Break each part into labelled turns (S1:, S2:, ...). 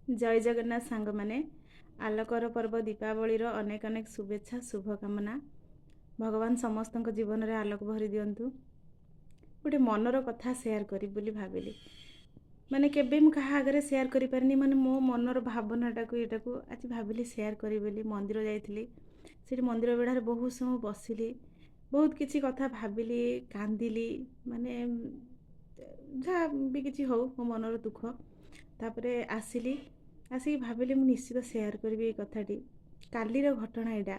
S1: ଜୟ ଜଗନ୍ନାଥ ସାଙ୍ଗମାନେ, ଆଲୋକର ପର୍ବ ଦୀପାବଳିର ଅନେକ ଅନେକ ଶୁଭେଚ୍ଛା, ଶୁଭକାମନା। ଭଗବାନ ସମସ୍ତଙ୍କ ଜୀବନରେ ଆଲୋକ ଭରି ଦିଅନ୍ତୁ। ଗୋଟେ ମନର କଥା ସେୟାର କରିବି ବୋଲି ଭାବିଲି। ମାନେ କେବେ ମୁଁ କାହା ଆଗରେ ସେୟାର କରିପାରିନି, ମାନେ ମୋ ମନର ଭାବନାଟାକୁ ଏଇଟାକୁ ଆଜି ଭାବିଲି ସେୟାର କରିବି ବୋଲି। ମନ୍ଦିର ଯାଇଥିଲି, ସେଠି ମନ୍ଦିର ବେଢ଼ାରେ ବହୁତ ସମୟ ବସିଲି, ବହୁତ କିଛି କଥା ଭାବିଲି, କାନ୍ଦିଲି, ମାନେ ଯାହା ବି କିଛି ହଉ ମୋ ମନର ଦୁଃଖ। ତାପରେ ଆସିଲି, ଆସିକି ଭାବିଲି ମୁଁ ନିଶ୍ଚିତ ସେୟାର କରିବି ଏଇ କଥାଟି। କାଲିର ଘଟଣା ଏଇଟା,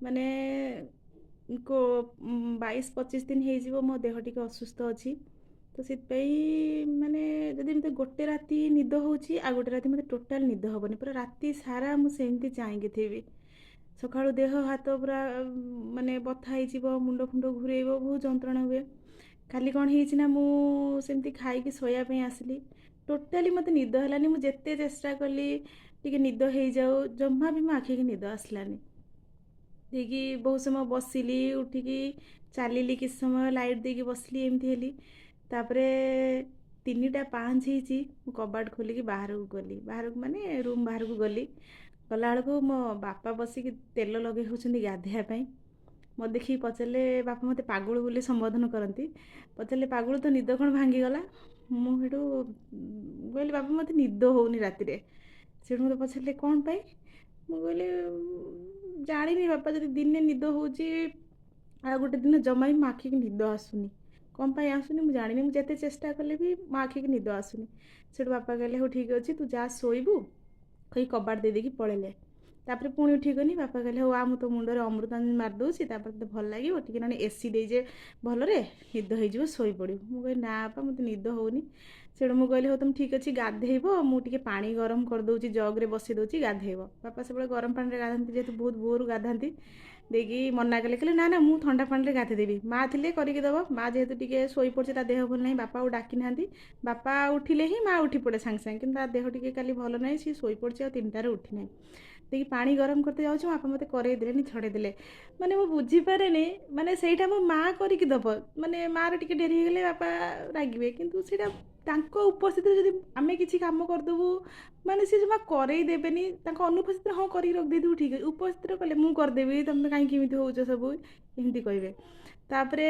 S1: ମାନେ 22-25 ଦିନ ହେଇଯିବ ମୋ ଦେହ ଟିକେ ଅସୁସ୍ଥ ଅଛି। ତ ସେଥିପାଇଁ ମାନେ ଯଦି ମୋତେ ଗୋଟେ ରାତି ନିଦ ହେଉଛି, ଆଉ ଗୋଟେ ରାତି ମୋତେ ଟୋଟାଲ୍ ନିଦ ହେବନି, ପୁରା ରାତି ସାରା ମୁଁ ସେମିତି ଚାହିଁକି ଥିବି। ସକାଳୁ ଦେହ ହାତ ପୁରା ମାନେ ବଥା ହେଇଯିବ, ମୁଣ୍ଡ ଫୁଣ୍ଡ ଘୁରେଇବ, ବହୁତ ଯନ୍ତ୍ରଣା ହୁଏ। କାଲି କ'ଣ ହେଇଛି ନା, ମୁଁ ସେମିତି ଖାଇକି ଶୋଇବା ପାଇଁ ଆସିଲି, ଟୋଟାଲି ମୋତେ ନିଦ ହେଲାନି। ମୁଁ ଯେତେ ଚେଷ୍ଟା କଲି ଟିକେ ନିଦ ହେଇଯାଉ, ଜମା ବି ମୋ ଆଖିକି ନିଦ ଆସିଲାନି। ଦେଇକି ବହୁତ ସମୟ ବସିଲି, ଉଠିକି ଚାଲିଲି କିଛି ସମୟ, ଲାଇଟ୍ ଦେଇକି ବସିଲି, ଏମିତି ହେଲି। ତାପରେ 3ଟା 5 ହେଇଛି, ମୁଁ କବାଟ ଖୋଲିକି ବାହାରକୁ ଗଲି। ବାହାରକୁ ମାନେ ରୁମ୍ ବାହାରକୁ ଗଲି। ଗଲାବେଳକୁ ମୋ ବାପା ବସିକି ତେଲ ଲଗେଇ ହେଉଛନ୍ତି ଗାଧୋଇବା ପାଇଁ। ମୋତେ ଦେଖିକି ପଚାରିଲେ, ବାପା ମୋତେ ପାଗୁଳୁ ବୋଲି ସମ୍ବୋଧନ କରନ୍ତି, ପଚାରିଲେ ପାଗୁଳୁ ତ ନିଦ କ'ଣ ଭାଙ୍ଗିଗଲା? ମୁଁ ସେଠୁ କହିଲି ବାପା ମୋତେ ନିଦ ହେଉନି ରାତିରେ। ସେଠୁ ମୋତେ ପଚାରିଲେ କ'ଣ ପାଇଁ? ମୁଁ କହିଲି ଜାଣିନି ବାପା, ଯଦି ଦିନେ ନିଦ ହେଉଛି ଆଉ ଗୋଟେ ଦିନ ଜମା ବି ମୋ ଆଖିକି ନିଦ ଆସୁନି, କ'ଣ ପାଇଁ ଆସୁନି ମୁଁ ଜାଣିନି, ମୁଁ ଯେତେ ଚେଷ୍ଟା କଲେ ବି ମୋ ଆଖିକି ନିଦ ଆସୁନି। ସେଠୁ ବାପା କହିଲେ ହଉ ଠିକ୍ ଅଛି, ତୁ ଯା ଶୋଇବୁ, କହି କବାଟ ଦେଇଦେଇକି ପଳେଇଲେ। ତାପରେ ପୁଣି ଉଠିଗନି, ବାପା କହିଲେ ହଉ ଆ ମୁଁ ତୋ ମୁଣ୍ଡରେ ଅମୃତାଞ୍ଜନ ମାରିଦେଉଛି, ତାପରେ ତୋତେ ଭଲ ଲାଗିବ, ଟିକେ ନହେଲେ ଏସି ଦେଇଯେ ଭଲରେ ନିଦ ହେଇଯିବ, ଶୋଇପଡ଼ିବୁ। ମୁଁ କହିଲି ନା ବାପା ମୋତେ ନିଦ ହେଉନି। ସେଠୁ ମୁଁ କହିଲି ହଉ ତମେ ଠିକ୍ ଅଛି ଗାଧେଇବ, ମୁଁ ଟିକେ ପାଣି ଗରମ କରିଦେଉଛି, ଜଗ୍ରେ ବସେଇ ଦେଉଛି, ଗାଧେଇବ। ବାପା ସବୁବେଳେ ଗରମ ପାଣିରେ ଗାଧାନ୍ତି, ଯେହେତୁ ବହୁତ ଭୋରୁ ଗାଧାନ୍ତି। ଦେଇକି ମନା କଲେ, କହିଲେ ନା ନା ମୁଁ ଥଣ୍ଡା ପାଣିରେ ଗାଧେଇ ଦେବି, ମା ଥିଲେ କରିକି ଦେବ। ମା ଯେହେତୁ ଟିକେ ଶୋଇପଡ଼ିଛି, ତା ଦେହ ଭଲ ନାହିଁ, ବାପା ଆଉ ଡାକି ନାହାନ୍ତି। ବାପା ଉଠିଲେ ହିଁ ମା ଉଠି ପଡ଼େ ସାଙ୍ଗେ ସାଙ୍ଗେ, କିନ୍ତୁ ତା ଦେହ ଟିକେ କାଲି ଭଲ ନାହିଁ, ସିଏ ଶୋଇପଡ଼ିଛି ଆଉ 3ଟାରେ ଉଠି ନାହିଁ। ଦେଇକି ପାଣି ଗରମ କରତେ ଯାଉଛି, ମୋ ବାପା ମୋତେ କରେଇ ଦେଲେନି, ଛଡ଼େଇ ଦେଲେ। ମାନେ ମୁଁ ବୁଝିପାରେନି, ମାନେ ସେଇଟା ମୋ ମା କରିକି ଦେବ, ମାନେ ମାଆର ଟିକେ ଡେରି ହେଇଗଲେ ବାପା ରାଗିବେ, କିନ୍ତୁ ସେଇଟା ତାଙ୍କ ଉପସ୍ଥିତିରେ ଯଦି ଆମେ କିଛି କାମ କରିଦେବୁ, ମାନେ ସେ ଜମା କରେଇ ଦେବେନି। ତାଙ୍କ ଅନୁପସ୍ଥିତିରେ ହଁ କରିକି ରଖିଦେଇଥିବୁ ଠିକ୍ ଅଛି, ଉପସ୍ଥିତିରେ କଲେ ମୁଁ କରିଦେବି, ତମେ କାହିଁକି ଏମିତି ହେଉଛ ସବୁ ଏମିତି କହିବେ। ତାପରେ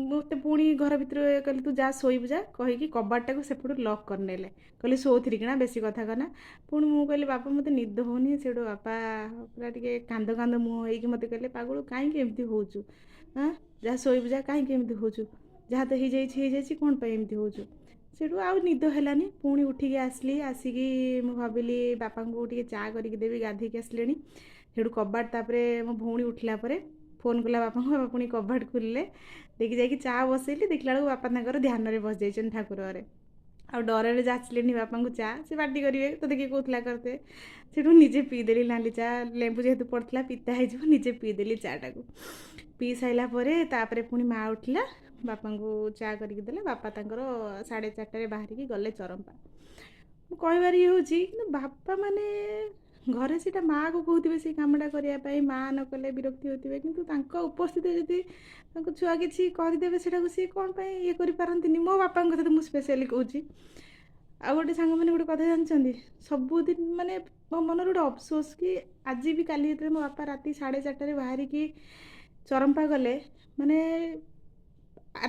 S1: ମୋତେ ପୁଣି ଘର ଭିତରେ କହିଲେ ତୁ ଯା ଶୋଇବୁ ଯା, କହିକି କବାଟଟାକୁ ସେପଟୁ ଲକ୍ କରିନେଲେ, କହିଲେ ଶୋଉଥିଲି କିନା ବେଶୀ କଥା କହନା। ପୁଣି ମୁଁ କହିଲି ବାପା ମୋତେ ନିଦ ହେଉନି। ସେଇଠୁ ବାପା ପୁରା ଟିକେ କାନ୍ଦ କାନ୍ଦ ମୁହଁ ହେଇକି ମୋତେ କହିଲେ ପାଗଳୁ କାହିଁକି ଏମିତି ହେଉଛୁ, ଆଁ ଯାହା ଶୋଇବୁ ଯା, କାହିଁକି ଏମିତି ହେଉଛୁ, ଯାହା ତ ହେଇଯାଇଛି ହେଇଯାଇଛି, କ'ଣ ପାଇଁ ଏମିତି ହେଉଛୁ। ସେଇଠୁ ଆଉ ନିଦ ହେଲାନି। ପୁଣି ଉଠିକି ଆସିଲି, ଆସିକି ମୁଁ ଭାବିଲି ବାପାଙ୍କୁ ଟିକେ ଚା କରିକି ଦେବି, ଗାଧେଇକି ଆସିଲେଣି। ସେଇଠୁ କବାଟ ତାପରେ ମୋ ଭଉଣୀ ଉଠିଲା ପରେ ଫୋନ୍ କଲା ବାପାଙ୍କୁ, ବାପା ପୁଣି କବାଟ ଖୋଲିଲେ, ଦେଇକି ଯାଇକି ଚା ବସେଇଲି। ଦେଖିଲା ବେଳକୁ ବାପା ତାଙ୍କର ଧ୍ୟାନରେ ବସିଯାଇଛନ୍ତି ଠାକୁର ଘରେ, ଆଉ ଡରରେ ଯାଚିଲେନି ବାପାଙ୍କୁ ଚା, ସେ ପାଟି କରିବେ ତୋତେ କିଏ କହୁଥିଲା କରିତେ। ସେଠୁ ନିଜେ ପିଇଦେଲି ନାଲି ଚା, ଲେମ୍ବୁ ଯେହେତୁ ପଡ଼ିଥିଲା ପିତା ହେଇଯିବ, ନିଜେ ପିଇଦେଲି ଚାଟାକୁ। ପିଇ ସାରିଲା ପରେ ତାପରେ ପୁଣି ମା ଉଠିଲା, ବାପାଙ୍କୁ ଚା କରିକି ଦେଲେ। ବାପା ତାଙ୍କର 4:30ରେ ବାହାରିକି ଗଲେ ଚରମ୍ପା। ମୁଁ କହିବାର ଇଏ ହେଉଛି, କିନ୍ତୁ ବାପା ମାନେ ଘରେ ସେଇଟା ମାଆକୁ କହୁଥିବେ ସେଇ କାମଟା କରିବା ପାଇଁ, ମାଆ ନ କଲେ ବିରକ୍ତି ହେଉଥିବେ, କିନ୍ତୁ ତାଙ୍କ ଉପସ୍ଥିତିରେ ଯଦି ତାଙ୍କ ଛୁଆ କିଛି କରିଦେବେ ସେଇଟାକୁ ସିଏ କ'ଣ ପାଇଁ ଇଏ କରିପାରନ୍ତିନି। ମୋ ବାପାଙ୍କ କଥା ତ ମୁଁ ସ୍ପେଶିଆଲି କହୁଛି। ଆଉ ଗୋଟେ ସାଙ୍ଗମାନେ ଗୋଟେ କଥା ଜାଣିଛନ୍ତି, ସବୁଦିନ ମାନେ ମୋ ମନରେ ଗୋଟେ ଅଫସୋସ କି ଆଜି ବି କାଲି ଯେତେବେଳେ ମୋ ବାପା ରାତି 4:30ରେ ବାହାରିକି ଚରମ୍ପା ଗଲେ, ମାନେ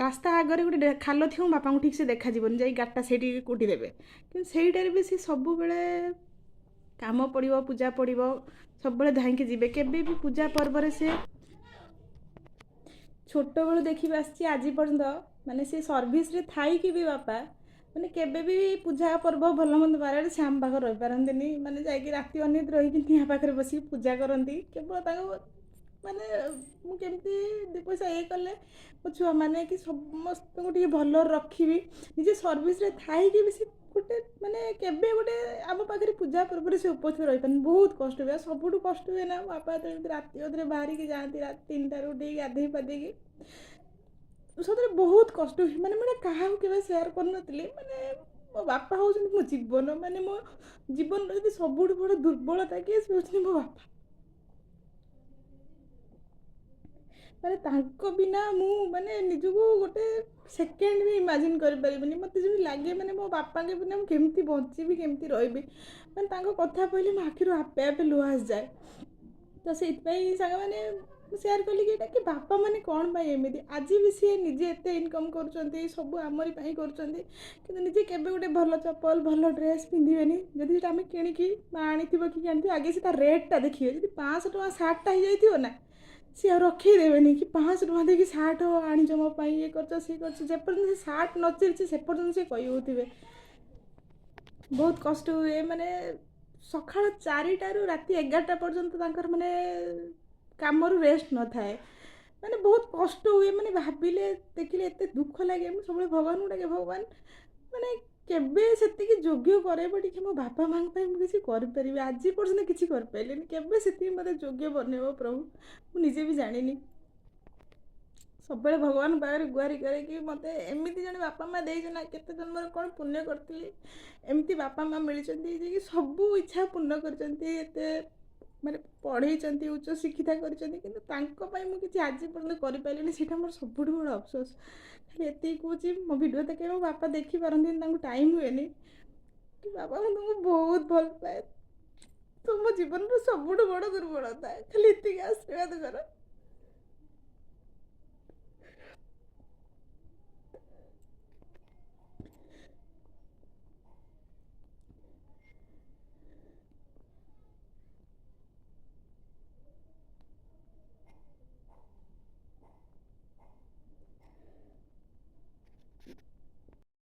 S1: ରାସ୍ତା ଆଗରେ ଗୋଟେ ଖାଲ ଥିବ, ମୋ ବାପାଙ୍କୁ ଠିକ୍ ସେ ଦେଖାଯିବନି, ଯାଇ ଗାଡ଼ିଟା ସେଇଠି କୁଟି ଦେବେ, କିନ୍ତୁ ସେଇଟାରେ ବି ସେ ସବୁବେଳେ କାମ ପଡ଼ିବ, ପୂଜା ପଡ଼ିବ, ସବୁବେଳେ ଧାଇଁକି ଯିବେ। କେବେ ବି ପୂଜା ପର୍ବରେ ସେ ଛୋଟବେଳୁ ଦେଖିବା ଆସିଛି ଆଜି ପର୍ଯ୍ୟନ୍ତ, ମାନେ ସେ ସର୍ଭିସରେ ଥାଇକି ବି ବାପା ମାନେ କେବେ ବି ପୂଜା ପର୍ବ ଭଲ ମନ୍ଦ ବାରରେ ସେ ଆମ ପାଖରେ ରହିପାରନ୍ତିନି, ମାନେ ଯାଇକି ରାତି ଅନିଦ୍ରା ରହିକି ନିଆଁ ପାଖରେ ବସିକି ପୂଜା କରନ୍ତି। କେବଳ ତାଙ୍କୁ ମାନେ ମୁଁ କେମିତି 2 ପଇସା ଇଏ କଲେ ମୋ ଛୁଆମାନେ କି ସମସ୍ତଙ୍କୁ ଟିକେ ଭଲରେ ରଖିବି, ନିଜେ ସର୍ଭିସରେ ଥାଇକି ବି ସେ ଗୋଟେ ମାନେ କେବେ ଗୋଟେ ଆମ ପାଖରେ ପୂଜା ପର୍ବରେ ସେ ଉପସ୍ଥିତ ରହିପାରନ୍ତି। ବହୁତ କଷ୍ଟ ହୁଏ, ଆଉ ସବୁଠୁ କଷ୍ଟ ହୁଏ ନା ବାପା ଯେତେବେଳେ ଏମିତି ରାତି ଅଧରେ ବାହାରିକି ଯାଆନ୍ତି, ରାତି 3ଟାରୁ ଉଠିକି ଗାଧେଇ ପାଧେଇକି, ସତରେ ବହୁତ କଷ୍ଟ ହୁଏ। ମାନେ ମୁଁ ଏଇଟା କାହାକୁ କେବେ ସେୟାର କରିନଥିଲି, ମାନେ ମୋ ବାପା ହେଉଛନ୍ତି ମୋ ଜୀବନ, ମାନେ ମୋ ଜୀବନର ଯଦି ସବୁଠୁ ବଡ଼ ଦୁର୍ବଳତା କିଏ, ସେ ହେଉଛନ୍ତି ମୋ ବାପା। ମାନେ ତାଙ୍କ ବିନା ମୁଁ ମାନେ ନିଜକୁ ଗୋଟେ ସେକେଣ୍ଡ ବି ଇମାଜିନ୍ କରିପାରିବିନି। ମୋତେ ଯେମିତି ଲାଗେ ମାନେ ମୋ ବାପାଙ୍କ ବିନା ମୁଁ କେମିତି ବଞ୍ଚିବି, କେମିତି ରହିବି। ମାନେ ତାଙ୍କ କଥା ପଡ଼ିଲେ ମୋ ଆଖିରୁ ଆପେ ଆପେ ଲୁହ ଆସିଯାଏ। ତ ସେଇଥିପାଇଁ ସାଙ୍ଗମାନେ, ମୁଁ ସେୟାର କଲି କି ଏଇଟା କି ବାପାମାନେ କ'ଣ ପାଇଁ ଏମିତି। ଆଜି ବି ସିଏ ନିଜେ ଏତେ ଇନକମ୍ କରୁଛନ୍ତି, ସବୁ ଆମରି ପାଇଁ କରୁଛନ୍ତି, କିନ୍ତୁ ନିଜେ କେବେ ଗୋଟେ ଭଲ ଚପଲ, ଭଲ ଡ୍ରେସ୍ ପିନ୍ଧିବେନି। ଯଦି ସେଇଟା ଆମେ କିଣିକି ମା ଆଣିଥିବ କି ଆଣିଥିବ, ଆଗେ ସେ ତା ରେଟ୍ଟା ଦେଖିବେ। ଯଦି 500 ଟଙ୍କା ସାର୍ଟଟା ହେଇଯାଇଥିବ ନା, ସିଏ ଆଉ ରଖେଇ ଦେବେନି କି 500 ଟଙ୍କା ଦେଇକି ସାର୍ଟ ଆଣିଛ ମୋ ପାଇଁ, ଇଏ କରୁଛ, ସିଏ କରୁଛ। ଯେପର୍ଯ୍ୟନ୍ତ ସେ ସାର୍ଟ ନ ଚିରିଛି, ସେପର୍ଯ୍ୟନ୍ତ ସେ କହି ହେଉଥିବେ। ବହୁତ କଷ୍ଟ ହୁଏ। ମାନେ ସକାଳ 4ଟାରୁ ରାତି 11ଟା ପର୍ଯ୍ୟନ୍ତ ତାଙ୍କର ମାନେ କାମରୁ ରେଷ୍ଟ ନଥାଏ। ମାନେ ବହୁତ କଷ୍ଟ ହୁଏ। ମାନେ ଭାବିଲେ, ଦେଖିଲେ ଏତେ ଦୁଃଖ ଲାଗେ। ମୁଁ ସବୁବେଳେ ଭଗବାନଙ୍କୁ ଡାକେ, ଭଗବାନ, ମାନେ କେବେ ସେତିକି ଯୋଗ୍ୟ କରେଇବ ଟିକେ, ମୋ ବାପା ମାଆଙ୍କ ପାଇଁ ମୁଁ କିଛି କରିପାରିବି। ଆଜି ପର୍ଯ୍ୟନ୍ତ କିଛି କରିପାରିଲିନି। କେବେ ସେତିକି ମୋତେ ଯୋଗ୍ୟ ବନେଇବ ପ୍ରଭୁ, ମୁଁ ନିଜେ ବି ଜାଣିନି। ସବୁବେଳେ ଭଗବାନଙ୍କ ପାଖରେ ଗୁହାରି କରେ କି ମୋତେ ଏମିତି ଜଣେ ବାପା ମା ଦେଇଛ ନା, କେତେ ଜନ୍ମରେ କ'ଣ ପୁଣ୍ୟ କରିଥିଲି, ଏମିତି ବାପା ମା ମିଳିଛନ୍ତି ଯେ କି ସବୁ ଇଚ୍ଛା ପୂର୍ଣ୍ଣ କରିଛନ୍ତି, ଏତେ ମାନେ ପଢ଼େଇଛନ୍ତି, ଉଚ୍ଚ ଶିକ୍ଷିତା କରିଛନ୍ତି, କିନ୍ତୁ ତାଙ୍କ ପାଇଁ ମୁଁ କିଛି ଆଜି ପର୍ଯ୍ୟନ୍ତ କରିପାରିଲିନି। ସେଇଟା ମୋର ସବୁଠୁ ବଡ଼ ଅଫସୋସ। ଖାଲି ଏତିକି କହୁଛି, ମୋ ଭିଡ଼ିଓ ତ କେବେ ମୋ ବାପା ଦେଖିପାରନ୍ତିନି, ତାଙ୍କୁ ଟାଇମ୍ ହୁଏନି, କି ବାବା, ମୁଁ ତୁମକୁ ବହୁତ ଭଲ ପାଏ, ତୁମ ଜୀବନର ସବୁଠୁ ବଡ଼ ଦୁର୍ବଳତା। ଖାଲି ଏତିକି ଆଶୀର୍ବାଦ କର।